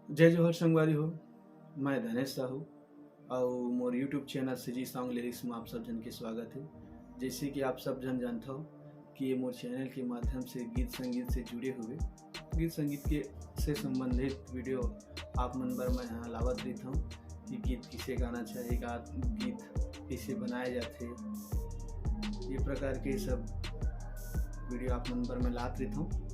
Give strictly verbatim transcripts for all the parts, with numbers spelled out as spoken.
जय जोहार संगवारी हो, मैं धनेश साहू अउ मोर YouTube channel CG song lyrics में आप सब झन के स्वागत है। जैसे कि आप सब झन जानथव कि ये मोर चैनल के माध्यम से गीत संगीत से जुड़े हुए, गीत संगीत के से संबंधित वीडियो आप मन बर मैं यहाँ लावत रहिथव कि गीत किसे गाना चाहिए, गा-, गीत किसे बनाए जाथे, ये प्रकार के सब वीडियो आप मन बर मैं लात रहिथव।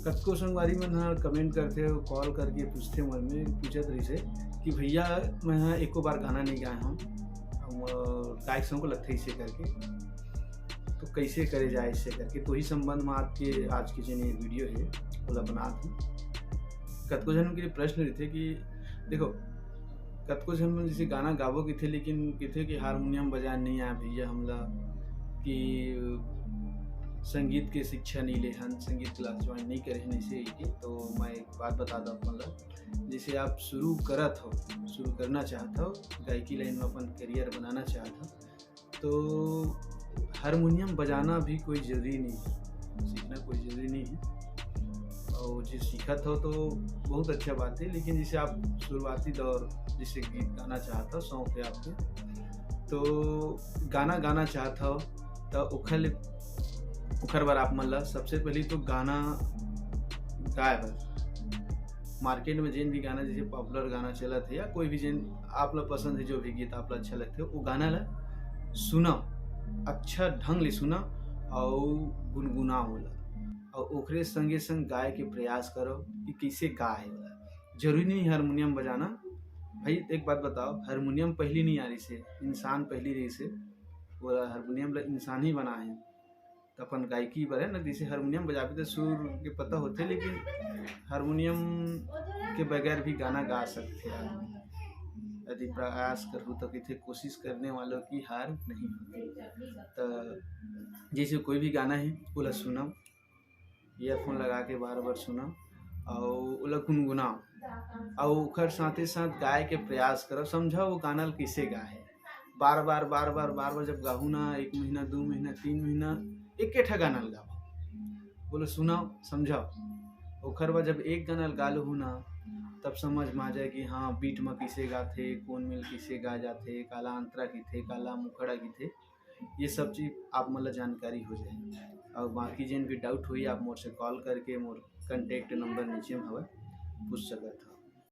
कतको संगवारी मन ह कमेंट करथे, कॉल करके पूछथे, मन में पूछत रहिसे कि भैया, मैं ह एको बार गाना नहीं गाए हूँ, हम, अ, गायक संग को लगथे इसे करके, तो कैसे करे जाए इसे करके। तो ही संबंध में आपके आज के जो ये वीडियो है, ओला बनात हूँ। कतको झन के प्रश्न रहिथे कि देखो, कतको झन मन जैसे गाना गाबो किथे, लेकिन किथे कि हारमोनियम बजाए नहीं आए भैया हमला, कि संगीत के शिक्षा नहीं ले हन, संगीत क्लास ज्वाइन नहीं करे हन, ऐसे ही के। तो मैं एक बात बता दूं अपन ला, जैसे आप शुरू करत हो, शुरू करना चाहत हो, गायकी लाइन में अपन करियर बनाना चाहत हो, तो हारमोनियम बजाना भी कोई ज़रूरी नहीं है, सीखना कोई ज़रूरी नहीं है। और जे सीखत हो तो बहुत अच्छा बात है, लेकिन जैसे आप शुरुआती दौर, जैसे गीत गाना चाहत हो, शौक है आपके, तो गाना गाना चाहत हो, तो ओखर ले, ओखर बर आप मन ला सबसे पहली तो गाना गाए बर मार्केट में जेन भी गाना, जैसे पॉपुलर गाना चलत है या कोई भी जेन आप ला पसंद है, जो भी गीत आप ला अच्छा लगथे, वो गाना ला सुना, अच्छा ढंग ले सुना और गुनगुना ओला, और ओकरे संगे संग गाए के प्रयास करो कि कैसे गा है ओला। जरूरी नहीं हारमोनियम बजाना। भाई, एक बात बताओ, हारमोनियम पहली नहीं आ रही से, इंसान पहली रही से, वो हारमोनियम ला इंसान ही बना है। तो अपन गायकी बर है ना, जैसे हारमोनियम बजाबे तो सुर के पता होथे, लेकिन हारमोनियम के बगैर भी गाना गा सकथे आदमी। यदि प्रयास करहु तो किथे कोशिश करने वालों की हार नहीं होती। तो जैसे कोई भी गाना है, ओला सुना, ईयरफोन लगा के बार बार सुना, और ओला गुनगुनाओ, और ओकर साथे साथ गाए के प्रयास करो, समझाओ वो गाना ल किसे गा है। बार बार बार बार बार बार जब गाहू ना, एक महीना, दो महीना, तीन महीना, एक ठा गाना ल गाओ, ओला सुनाओ, समझाओ। ओकर बाद जब एक गाना ल गा लूहू ना, तब समझ में आ जाए कि हाँ, बीट में किसे गाथे, कौन मेल किसे गा जाथे, काला अंतरा किथे, काला मुखड़ा किथे, ये सब चीज आप मन ला जानकारी हो जाए। और बाकी जेन भी डाउट होई, आप मोर से कॉल करके, मोर कॉन्टैक्ट नंबर नीचे में हवे, पूछ सकत हो।